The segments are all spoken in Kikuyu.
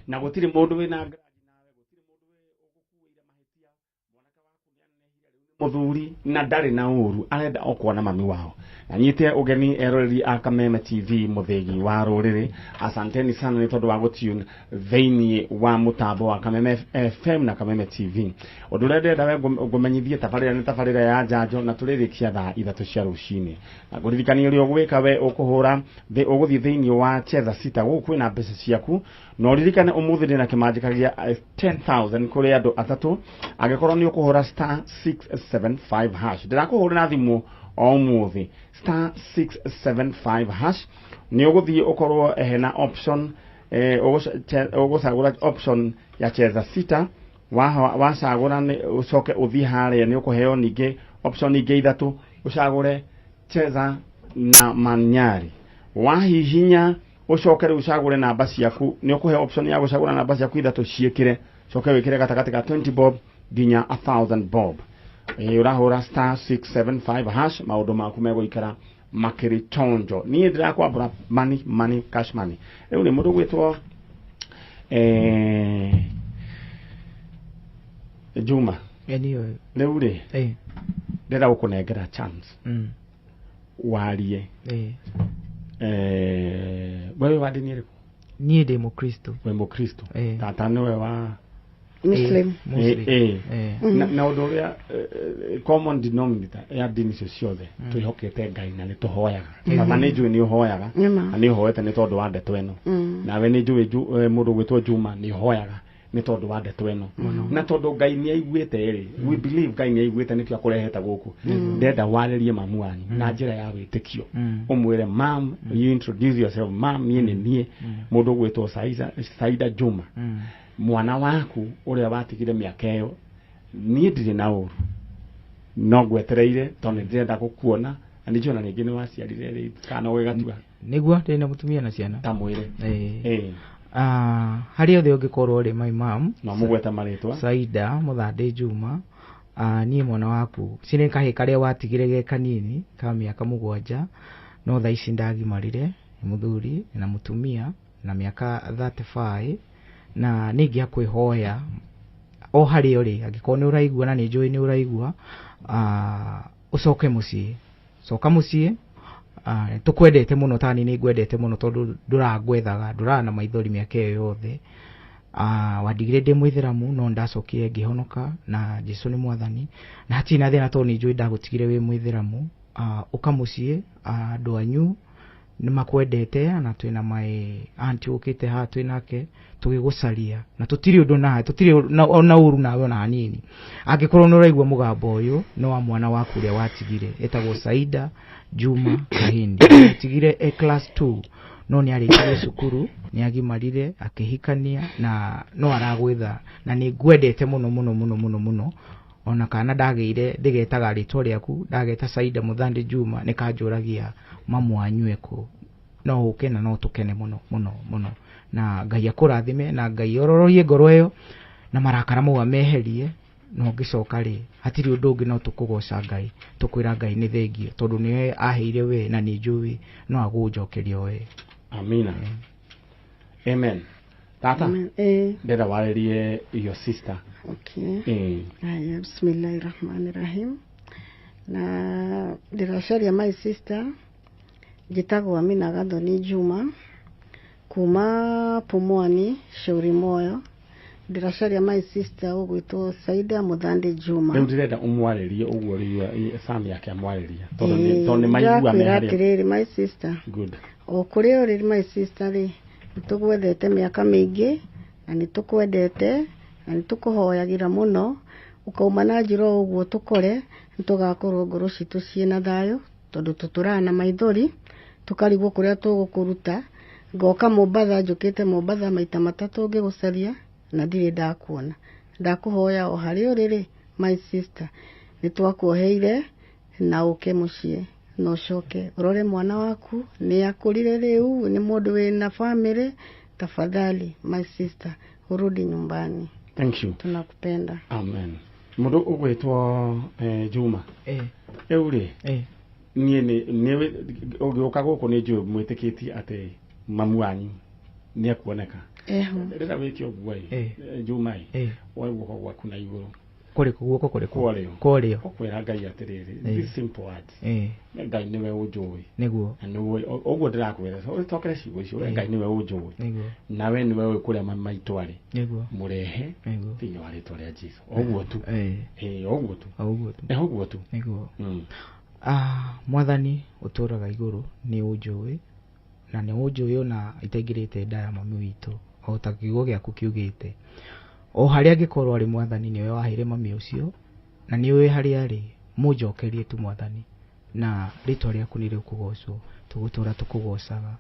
Na gũtirĩ mũndũ wĩna grudge nawe, gũtirĩ mũndũ ũgũkuĩire mahĩtia. Mwanake waku nĩanenehire rĩu nĩ mũthuri na ndarĩ na ũru, arenda o kuona mami wao. Na nyite ũgeni eroreri a Kameme TV, mũthĩgi wa rũrĩrĩ. Asanteni sana nĩ tondũ wa gũtune thĩinĩ wa mũtambo wa Kameme FM na Kameme TV. Ũndũ ũrĩa ndĩrenda we ngũmenyithie, tabarĩra nĩ tabarĩra ya njanjo na tũrĩrĩkia thaa 3 cia rũcinĩ. Na ngũririkanie ũrĩa ũgwĩka, we ũkũhũra ũgũthiĩ thĩinĩ wa Cheza Sita, gũkũ kwĩna mbeca ciaku. Na ũririkane ũmũthĩ ndĩna kĩmanjĩka gĩa 10,000 kũrĩ andũ atatũ angĩkorwo nĩ ũkũhũra *675#. Ndĩrakũhũrĩra thimũ o ũmũthĩ. *675# nĩ ũgũthiĩ ũkorwo hena option, ũgũcagũra option ya Cheza Sita. Wacagũra nĩ ũcoke ũthiĩ harĩa nĩ ũkũheo ningĩ option ingĩ ithatũ, ũcagũre Cheza na Manyari. Wahihinya ũcoke rĩu ũcagũre namba ciaku, nĩ ũkũheo option ya gũcagũra namba ciaku ithatũ ciĩkĩre, coke wĩkĩre gatagatĩ ka 20 bob nginya 1000 bob. Ũrahũra *675#, maũndũ maku megũikara makĩrĩ chonjo. Niĩ ndĩrakwambũra money, money, cash money. Rĩu nĩ mũndũ gwĩtwo Juma. Eni ũyũ. Rĩu rĩ, ndĩrenda gũkũnengera chance warie. Wewe wa ndini ĩrĩkũ? Niĩ ndĩ mũkristo. Wĩ mũkristo? Eh. Tata nĩwe wa Muslim. Muslim. Na ũndũ ũrĩa common denominator ya ndini icio ciothe, twĩhokete Ngai na nĩ tũhoyaga. Baba, nĩ njũĩ nĩ ũhoyaga na nĩ ũhoete nĩ tondũ wa ndeto ĩno. Nawe nĩ njũĩ mũndũ gwĩtwo Juma nĩ ũhoyaga nĩ tondũ wa ndeto ĩno, na tondũ Ngai nĩ aiguĩte rĩ, we believe Ngai nĩ aiguĩte, nĩkĩo akũrehete gũkũ. Ndenda warĩrie mamu wanyu na njĩra ya wĩtĩkio. Ũmwĩre mam, you introduce yourself, mam, niĩ nĩ niĩ mũndũ ũgwĩtwo Saida Juma, mwana waku ũrĩa watigire mĩaka ĩyo. Niĩ ndirĩ na ũru, no ngwetereire tondũ nĩ ndĩrenda gũkuona, na nĩ njũĩ ona rĩngĩ nĩ waciarire rĩ kana ũgĩgatua. Nĩguo, ndĩ na mũtumia na ciana. Ta mwĩre. Ah, harĩa othe ũngĩkorwo rĩ, my mom, No mũgwete marĩtwa. Saida Mũthandĩ Juma, niĩ mwana waku cinĩ kahĩ karĩa watigire ge kanini ka mĩaka 7, no thaa ici ndagimarire, nĩ mũthuri na mũtumia na mĩaka 35, na nĩ ingĩa kwĩhoya o harĩa ũrĩ, angĩkorwo nĩ ũraigua, na nĩ njũĩ nĩ ũraigua, ũcoke mũciĩ, coka mũciĩ. Tũkwendete mũno, tani nĩ ngwendete mũno tondũ ndũrangwethaga, ndũrara na maithori mĩaka ĩyo yothe. Wandigire ndĩ mũithĩramu, no ndacokire ngĩhonoka na Jesu nĩ mwathani, na hatirĩ na thĩna tondũ nĩ njũĩ ndagũtigire wĩ mũithĩramu. Ũka mũciĩ, andũ anyu nĩ makwendete, na twĩna my auntie ũkĩte haha twĩ nake tũgĩgũcaria, na tũtirĩ ũndũ nawe, tũtirĩ ona ũru nawe ona hanini. Angĩkorwo nĩ ũraigua mũgambo ũyũ, nĩ wa mwana waku ũrĩa watigire, etagwo Saida Juma Kahindi. Atigire e class 2, no nĩ arĩkirie cukuru, nĩ agimarire, akĩhikania, na no aragwetha, na nĩ ngwendete mũno mũno mũno mũno mũno. Ona kana ndagĩire ndĩgetaga rĩtwa rĩaku, ndageta Saida Mũthandi Juma, nĩ kanjũragia mamu wanyu ekũ. No ũke na no tũkene mũno mũno mũno, na Ngai akũrathime, na Ngai ororoie ngoro ĩyo na marakara mau ameherie. Na ũngĩcoka rĩ, hatirĩ ũndũ ũngĩ no tũkũgoca Ngai, tũkwĩra Ngai nĩ thengio tondũ nĩwe aheire we, na nĩ njũĩ no agũnjokeria we. Amina, amen. Tata. Amen. Ndĩrenda warĩrie your sister. Okay. Haya, bismillahi rahmani rahim. Na ndĩracaria my sister, njĩtagwo Amina Gathoni Juma kuma Pumwani, Shauri Moyo. Ndĩracaria my sister ũgwĩtwo Saida Mũthandi Juma. Rĩu ndĩrenda ũmwarĩrie ũguo rĩu Sam yake amwarĩria, tondũ nĩ maigua me Ndĩrakwĩra harĩa. atĩrĩrĩ, my sister, Good. o kũrĩa ũrĩ my sister rĩ, nĩtũgwethete mĩaka mĩingĩ na nĩtũkwendete na nĩtũkũhoyagĩra mũno. Ũkauma na njĩra o ũguo tũkore, nĩtũgakorwo ngoro citũ ciĩna thayũ, tondũ tũtũraga na maithori, tũkarigwo kũrĩa tũgũkũruta. Ngoka Mombatha, njũkĩte Mombatha maita matatũ ngĩgũcaria na ndirĩ ndakuona. Ndakũhoya o harĩa ũrĩ rĩ, my sister, nĩtwakuoheire na ũke mũciĩ na ũcoke ũrore mwana waku, nĩ akũrire rĩu, nĩ mũndũ wĩna family. Tafadhali my sister, urudi nyumbani. Thank you. Tunakupenda. Amen. Mũndũ ũgwĩtwo Juma, rĩu rĩ, niĩ nĩ ũgĩũka gũkũ nĩ njũĩ mwĩtĩkĩtie atĩ mamu wanyu nĩ ekuoneka. Eho. Ndĩrenda wĩke ũguo ĩ. Eh. Juma ĩ. Eh. Woe guoko gwaku na igũrũ. Kũrĩkũ guoko kũrĩkũ? Kwarĩo. Kwarĩo. Ũkwĩra Ngai atĩrĩrĩ, Eh. these simple words. Eh. Ngai nĩwe ũnjũĩ. Nĩguo. Na nĩwe ũguo ndĩrakwĩra. Ũcokere ciugo icio. Eh. Ngai nĩwe ũnjũĩ. Nĩguo. Nawe nĩwe ũĩ kũrĩa mami maitũ arĩ. Nĩguo. Mũrehe Nĩguo. thĩinĩ wa rĩtwa rĩa Jesu. Ũguo tu. Eh. Ĩĩ, ũguo tu. O ũguo tu. Ĩ, ũguo tu. Nĩguo. Mm. Mwathani ũtũraga igũrũ nĩ ũnjũĩ na nĩ ũnjũĩ ona itaingĩrĩte nda ya mami witũ o ta kiugo gĩaku kiugĩte. O harĩa angĩkorwo arĩ mwathani nĩwe waheire mami ũcio na nĩũĩ harĩa arĩ, mũnjokerie tu mwathani na rĩtwa rĩaku nĩ rĩkũgocwo, tũgũtũra tũkũgocaga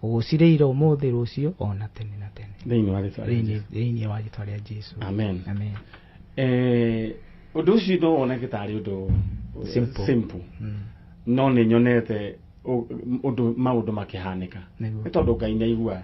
ũgũcirĩire ũmũthĩ rũciũ ona tene na tene Thĩinĩ wa rĩtwa rĩa Jesu. thĩinĩ wa rĩtwa rĩa Jesu. Amen. Amen. Ũndũ ũcio no woneke tarĩ ũndũ Simple. simple. Mm. No nĩ nyonete ũndũ maũndũ makĩhanĩka. Nĩguo. Nĩ tondũ Ngai nĩaigua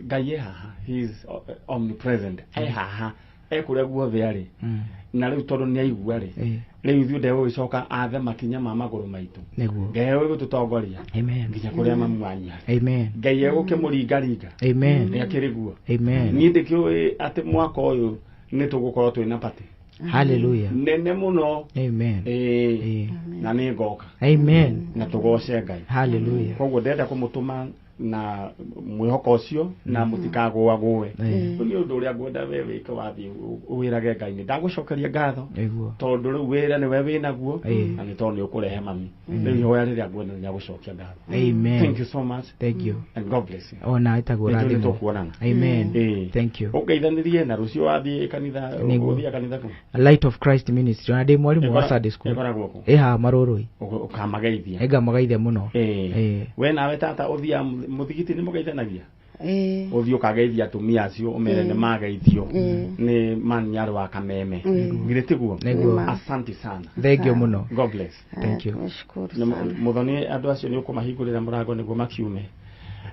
Ngai e haha, he is omnipresent, e haha, e kũrĩa guothe arĩ. Mm. Na rĩu tondũ nĩaigua rĩ, Eh. rĩu ithuĩ ndegũgĩcoka athe makinya ma magũrũ maitũ. Nĩguo. Ngai egũgĩtũtongoria Amen. nginya kũrĩa mamu wanyu arĩ. Amen. Ngai egũkĩmũringaringa. Amen. Nĩ akĩrĩ guo. Amen. Niĩ ndĩkĩũĩ atĩ mwaka ũyũ nĩ tũgũkorwo twĩna party Hallelujah. nene mũno. Amen. Ĩĩ, Eh. na nĩ ngoka Amen. na tũgoce Ngai. Hallelujah. Koguo ndĩrenda kũmũtũma na mwĩhoko ũcio na mũtikagũagũe. Eh. Rĩu nĩ ũndũ ũrĩa ngwenda we wĩke wathiĩ wĩrage Ngai nĩ ndagũcokeria ngatho Nĩguo. tondũ rĩu wĩra nĩwe wĩnaguo Ĩĩ. na nĩ tondũ nĩ ũkũrehe mami. Rĩu ihoya rĩrĩa ngwenda nĩ rĩa ngatho. Amen. Thank you so much Thank you. and God bless you. Ona ĩtagwo Nĩ njũĩ rathimo. tũkuonana. Amen. Ĩĩ. Thank you. Ũngeithanĩrie na rũciũ wathiĩ kanitha, Nĩguo. ũthiaga kanitha kũ? Light of Christ Ministry. Ona ndĩ mwarimũ wa Sunday school. Ĩkoragwo kũ? Ĩ haha Marũrũi. Ũkamageithia. Nĩngamageithia mũno. Ĩĩ. Ĩĩ. We nawe tata ũthiaga mũthigiti nĩ mũgeithanagia? Ĩĩ. Ũthiĩ ũkageithia atumia acio ũmere nĩ mageithio Ĩĩ. nĩ manyarĩ wa Kameme. Githĩ tiguo? Nĩguo. Asante sana. Thank you mũno. God bless. Thank you. Nashukuru Nĩ sana. Mũthoni andũ acio nĩ ũkũmahingũrĩra mũrango nĩguo makiume.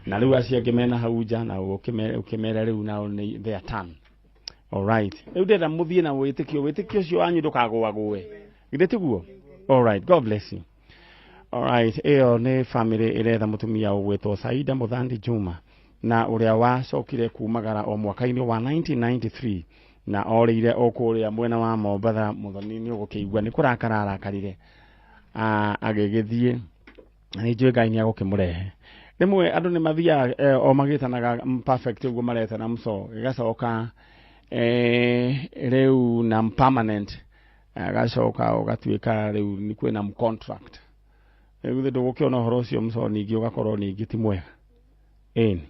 Na rĩu acio angĩ mena hau nja na ũkĩmere rĩu nao nĩ their turn. All right. Rĩu ndĩrenda mũthiĩ na wĩtĩkio, wĩtĩkio ũcio wanyu ndũkagũagũe. Githĩ tiguo? All right. God bless you. All right. Ĩyo nĩ family ĩretha mũtumia ũgwĩtwo Saida Mũthandi Juma na ũrĩa wacokire kumagara o mwaka-inĩ wa 1993 na orĩire o kũrĩa mwena wa Mombatha. Mũthoni nĩ ũgũkĩigua nĩ kũrakara arakarire agĩgĩthiĩ na nĩ njũĩ Ngai nĩ agũkĩmũrehe. Rĩmwe andũ nĩ mathiaga o magĩtanaga perfect ũguo maretana mso gĩgacoka rĩu na permanent agacoka ũgatuĩka rĩu nĩ kwĩna contract. Rĩu githĩ ndũgũkĩona ũhoro ũcio mso ningĩ ũgakorwo ningĩ ti mwega. Ĩni.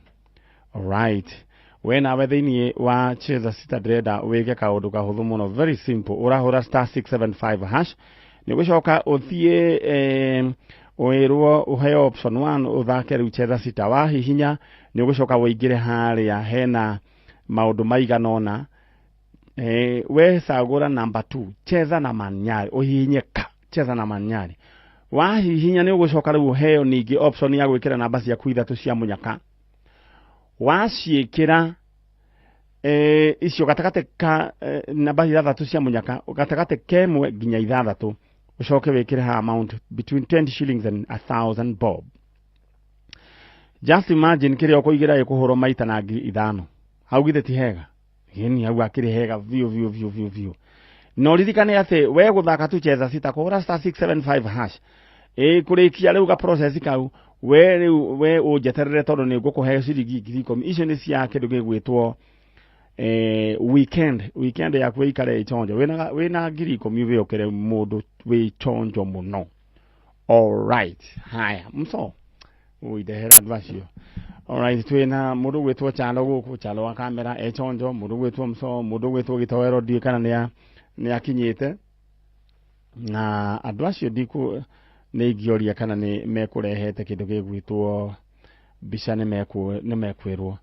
Alright. We nawe thĩinĩ wa Cheza Sita ndĩrenda wĩke kaũndũ kahũthũ mũno, very simple. Ũrahũra star 675 hash nĩ ũgũcoka ũthiĩ wĩrwo ũheo option 1 ũthake rĩu Cheza Sita. Wahihinya nĩ ũgũcoka ũingĩre harĩa hena maũndũ maigana ũna. We cagũra number 2 Cheza na Manyari, ũhihinye ka Cheza na Manyari. Wahihinya nĩ ũgũcoka rĩu ũheo ningĩ option ya gwĩkĩra namba ciaku ithatũ cia mũnyaka. Waciĩkĩra icio gatagatĩ ka namba ithathatũ cia mũnyaka gatagatĩ kemwe nginya ithathatũ, ũcoke wĩkĩre ha amount between 20 shillings and 1000 bob. Just imagine kĩrĩa ũkũigĩra ĩkũhũrwo maita na 5,000. Hau githĩ ti hega? Gĩni hau akĩrĩ hega biũ biũ biũ biũ biũ. No ririkane atĩ we gũthaka tu Cheza Sita kũhũra star 675 hash kũrĩkia rĩu ga process kau we rĩu we ũnjeterere tondũ nĩ ngũkũhe ciringi 10,000. Icio nĩ cia kĩndũ gĩgwĩtwo weekend. Weekend yaku ĩikare ĩchonjo. Wĩna 10,000 wĩũkĩre mũndũ wĩ chonjo mũno. All right. Haya mso ũindehera andũ acio. All right, twĩna mũndũ gwĩtwo Chalo gũkũ, Chalo wa kamera echonjo, mũndũ gwĩtwo mso, mũndũ gwĩtwo Gĩtoero ndiũĩ kana nĩ akinyĩte. Na andũ acio ndikũ nĩ ingĩoria kana nĩ mekũrehete kĩndũ gĩgwĩtwo mbica nĩ mekwĩrwo.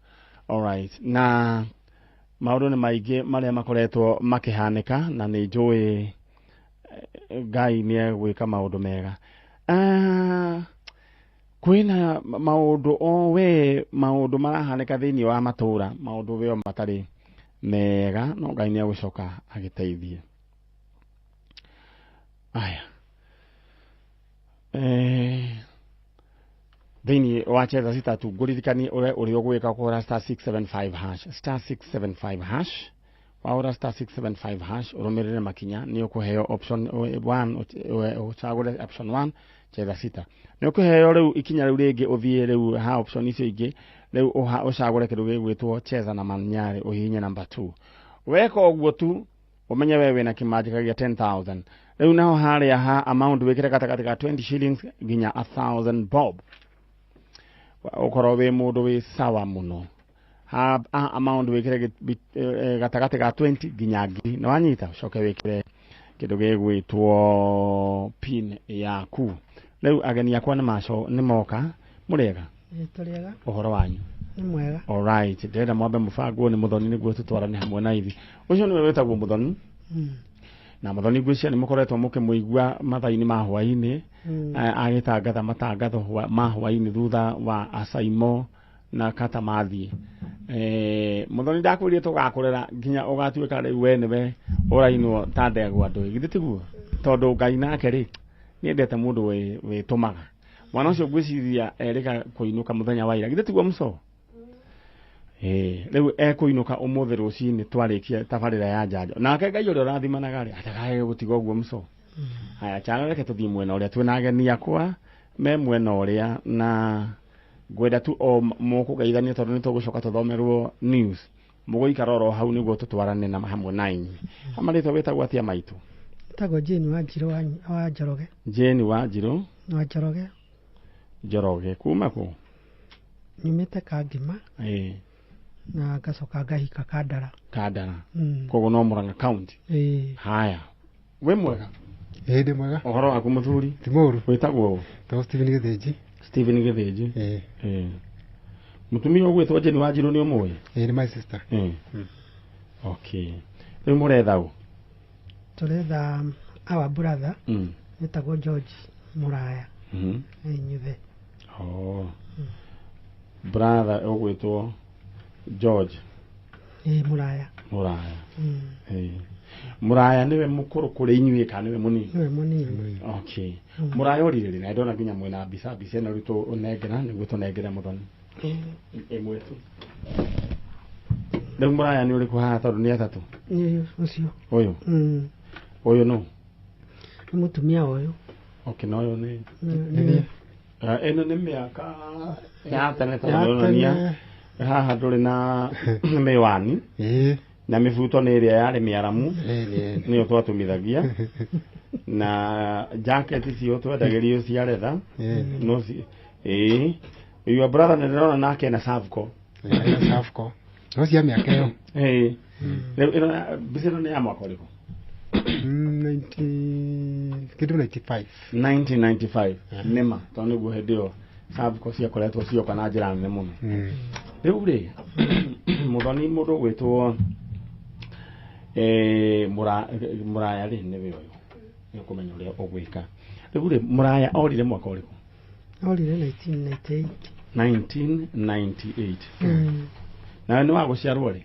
All right. Na maũndũ nĩ maingĩ marĩa makoretwo makĩhanĩka na nĩ njũĩ Ngai nĩ egwĩka maũndũ mega. Kwĩna maũndũ o we maũndũ marahanĩka thĩinĩ wa matũra, maũndũ we matarĩ mega, no Ngai nĩ egũcoka agĩteithie. Aya. Thĩinĩ wa cheza sita tu ngũririkanie ũrĩa ũrĩa ũgwĩka kũhũra star 675 hash, star 675 hash. Wahũra star 675 hash ũrũmĩrĩre makinya, nĩ ũkũheo option 1, ũcagũre option 1 cheza sita. Nĩ ũkũheo rĩu ikinya rĩu rĩngĩ ũthiĩ rĩu ha option icio ingĩ, rĩu ũcagũre kĩndũ gĩgwĩtwo cheza na Manyarĩ, ũhihinye number 2. Weka ũguo tu ũmenye we wĩna kĩmanjĩka gĩa 10,000. Rĩu naho harĩa ha amount wĩkĩre gatagatĩ ka 20 shillings nginya 1000 bob, ũkorwo wĩ mũndũ wĩ sawa mũno. Ha amount wĩkĩre gatagatĩ ka 20 nginya 1000, nĩ wanyita, ũcoke wĩkĩre kĩndũ gĩgwĩtwo pin yaku. Rĩu ageni akwa nĩ moka. Mũrĩega? Tũrĩega. Ũhoro wanyu? Nĩ mwega. Alright, ndĩrenda mwambe mũbangwo nĩ Mũthoni nĩguo tũtwarane hamwe na ithi. Ũcio nĩwe wĩtagwo Mũthoni. Na Mũthoni ngwĩciria nĩ mũkoretwo mũkĩmũigua mathaa-inĩ ma hwaĩ-inĩ, agĩtangatha matangatho ma hwaĩ-inĩ thutha wa Asaimo na Kata mathiĩ. Mũthoni ndakwĩrire tũgakũrera nginya ũgatuĩka rĩu we nĩwe ũrainwo ta ndegwa ndũĩ, githĩ tiguo? Tondũ Ngai nake rĩ nĩendete mũndũ wĩtũmaga. Mwana ũcio ngwĩciria erĩga kũinũka mũthenya wa ira, githĩ tiguo mũco? Rĩu ekũinũka ũmũthĩ rũcinĩ twarĩkia tabarĩra ya njanjo. Nake Ngai ũrĩa ũrathimanaga rĩ atakae gũtiga ũguo mũco. Haya, chana reke tũthiĩ mwena ũrĩa twĩna ageni akwa me mwena ũrĩa, na ngwenda tu o mũkũgeithania tondũ nĩ tũgũcoka tũthomerwo news. Mũgũikara oro hau nĩguo tũtwarane na hamwe na inyuĩ. Amarĩtwa wĩtagwo atĩa maitũ? Wĩtagwo Jane Wanjirũ wa Njoroge. Jane Wanjirũ wa Njoroge. Njoroge kuma kũ? Nyumĩte Kangima. Na ngacoka ngahika Kandara. Kandara. Koguo no Murang'a County. Haya. Wĩ mwega? Ĩĩ ndĩ mwega. Ũhoro waku mũthuri? Ti mũũru. Wĩtagwo ũ? Tagwo Stephen Gĩthĩnji. Stephen Gĩthĩnji. Mũtumia ũgwĩtwo Jane Wanjirũ nĩ ũmũĩ? Ĩĩ nĩ my sister. Okay. Rĩu mũretha ũ? Tũretha our brother. Wĩtagwo George Mũraya. Nyuthe. Brother ũgwĩtwo George Mũraya. Mũraya. Mũraya nĩwe mũkũrũ kũrĩ inyuĩ kana nĩwe mũnini? Nĩwe mũnini. Okay. Mũraya ũrire rĩ, na ndona nginya mwĩna mbica ĩno rĩu tũnengera nĩguo tũnengere Mũthoni. Ĩmwe tu. Rĩu Mũraya nĩ ũrĩkũ haha tondũ nĩ atatũ? Nĩ ũcio. Ũyũ? Ũyũ nũ? Nĩ mũtumia ũyũ. Okay, na ũyũ nĩ? Ĩno nĩ mĩaka ya tene tondũ ĩronania haha ndũrĩ na mĩwani. Na mĩbuto nĩ ĩrĩa yarĩ mĩaramu, nĩyo twatũmithagia. Na jacket icio twendagĩrio cia leather. No your brother nĩ ndĩrona nake na Savco. Savco. No cia mĩaka ĩyo. Rĩu ĩno mbica ĩno nĩ ya mwaka ũrĩkũ? 1995. 1995. Nĩma, tondũ nĩguo hĩndĩ ĩyo Savco ciakoretwo cioka na njĩra nene mũno. Rĩu rĩ Mũthoni mũndũ ũgwĩtwo Mũraya rĩ nĩwe ũyũ, nĩ ũkũmenya ũrĩa ũgwĩka. Rĩu rĩ Mũraya orire mwaka ũrĩkũ? Orire 1998. 1998. Nawe nĩ wa gũciarwo rĩ?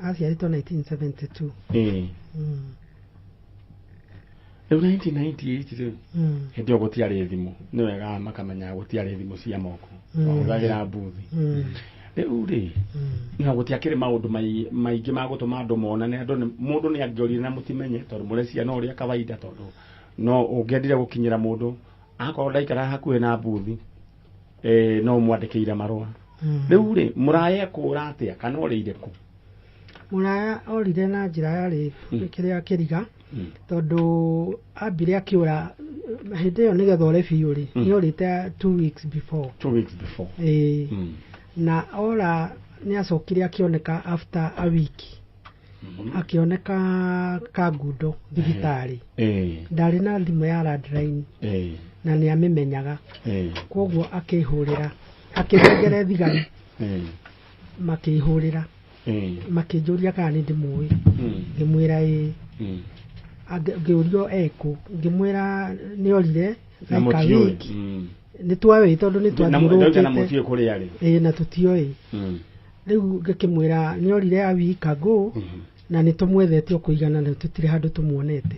Aciarĩtwo 1972. Rĩu 1998 rĩ, hĩndĩ ĩyo gũtiarĩ thimũ, nĩ wega makamenya gũtiarĩ thimũ cia moko, wahũthagĩra mbuthi. Rĩu rĩ, na gũtiakĩrĩ maũndũ maingĩ ma gũtũma andũ monane, andũ mũndũ nĩ angĩorire na mũtimenye tondũ mũrĩ ciana ũrĩa kawaida, tondũ no ũngĩendire gũkinyĩra mũndũ akorwo ndaikara hakuhĩ na mbuthi, no ũmwandĩkĩire marũa. Rĩu rĩ, Mũraya ekũra atĩa kana orĩire kũ? Mũraya orire na njĩra yarĩ kĩrĩa kĩriga, tondũ ambire akĩũra hĩndĩ ĩyo nĩgetha ore biũ rĩ, nĩ orĩte 2 weeks before. 2 weeks before. Na ora nĩ acokire akĩoneka after a week. Akĩoneka Kangundo thibitarĩ. Ndarĩ na thimũ ya landline. Na nĩ amĩmenyaga. Koguo akĩhũrĩra, akĩnengere thigari. Makĩhũrĩra. Makĩnjũria kana nĩ ndĩmũĩ. Ngĩmwĩra ĩĩ. Ngĩũrio ekũ, ngĩmwĩra nĩ orire like a week. Nĩ twaĩ tondũ nĩ twathiũrũrũkĩte. Na mũtiũĩ kũrĩa arĩ. Ĩĩ, na tũtiũĩ. Rĩu ngĩkĩmwĩra nĩ orire a week ago, na nĩ tũmwethete o kũigana na tũtirĩ handũ tũmuonete.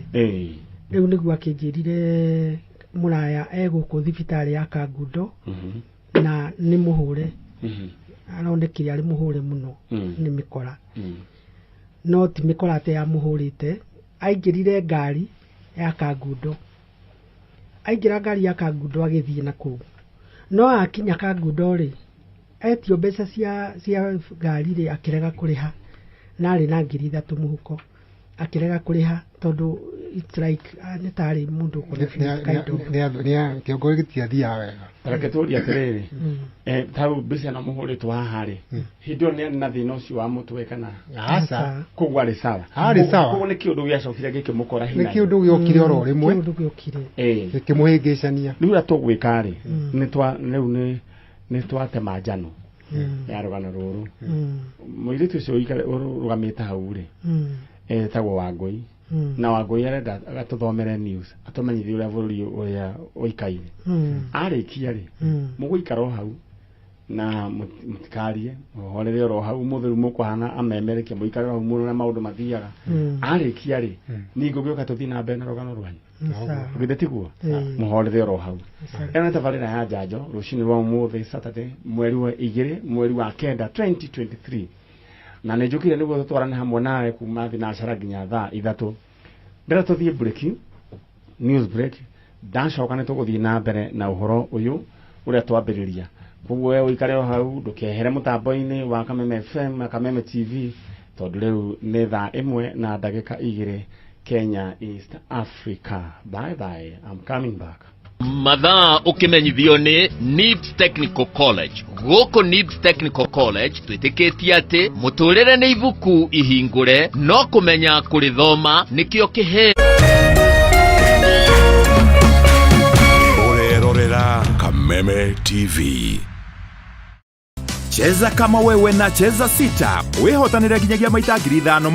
Rĩu nĩguo akĩnjĩrire Mũraya egũkũ thibitarĩ ya Kangundo. Na nĩ mũhũre. Aronekire arĩ mũhũre mũno nĩ mĩkora. No ti mĩkora atĩ yamũhũrĩte, aingĩrire ngari ya Kangundo, aingĩra ngari ya Kangundo agĩthiĩ na kũu, no akinya Kangundo rĩ, etio mbeca cia ngari rĩ, akĩrega kũrĩha, na arĩ na 3,000 mũhuko, akĩrega kũrĩha tondũ it's like nĩ tarĩ mũndũ confused kind of. Kĩongo gĩtiathiaga wega. Reke tũrie atĩrĩrĩ, tau mbica ĩno mũhũrĩtwo haha rĩ, hĩndĩ ĩyo nĩ arĩ na thĩna ũcio wa mũtwe kana? Aca. Koguo arĩ sawa? Arĩ sawa. Koguo nĩ kĩũndũ gĩacokire gĩkĩmũkora Nĩ hina? kĩũndũ gĩokire oro rĩmwe. Kĩũndũ gĩokire. Gĩkĩmũhĩngĩcania. Rĩu ũrĩa tũgwĩka rĩ, nĩ twa rĩu nĩ twatema njano ya rũgano rũrũ. Mũirĩtu ũcio ũrũgamĩte hau rĩ, etagwo Wangũi. Na Wangũi arenda agatũthomere news, atũmenyithie ũrĩa bũrũri ũrĩa ũikaire. Arĩkia rĩ, mũgũikara o hau na mũtikarie, mũhorere oro hau. Ũmũthĩ rĩu mũkũhana amemerekia, mũikare o hau mũno ũrĩa maũndũ mathiaga. Arĩkia rĩ, ningĩ ũgĩũka tũthiĩ na mbere na rũgano rwanyu. Sawa. Githĩ tiguo? Ĩĩ. Mũhorere oro hau. Sawa. Ĩno nĩ tabarĩra ya njanjo rũcinĩ rwa ũmũthĩ, Saturday, mweri wa 2, mweri wa 9, 2023, na nĩ njũkire nĩguo tũtwarane hamwe nawe kuma thinacara nginya thaa 3. Ndĩra tũthiĩ break, news break. Ndacoka nĩ tũgũthiĩ na mbere na ũhoro ũyũ ũrĩa twambĩrĩria. Koguo we ũikare o hau, ndũkehere mũtambo-inĩ wa Kameme FM na Kameme TV, tondũ rĩu nĩ thaa 1 na ndagĩka 2 Kenya, East Africa. Bye bye, I'm coming back. Mathaa ũkĩmenyithio nĩ NIBS Technical College. Gũkũ NIBS Technical College twĩtĩkĩtie atĩ mũtũrĩre nĩ ibuku ihingũre, no kũmenya kũrĩthoma nĩkĩo kĩheo. Ũrerorera Kameme TV. Cheza kama wewe na Cheza 6 wĩhotanĩre nginyagia maita 5,000.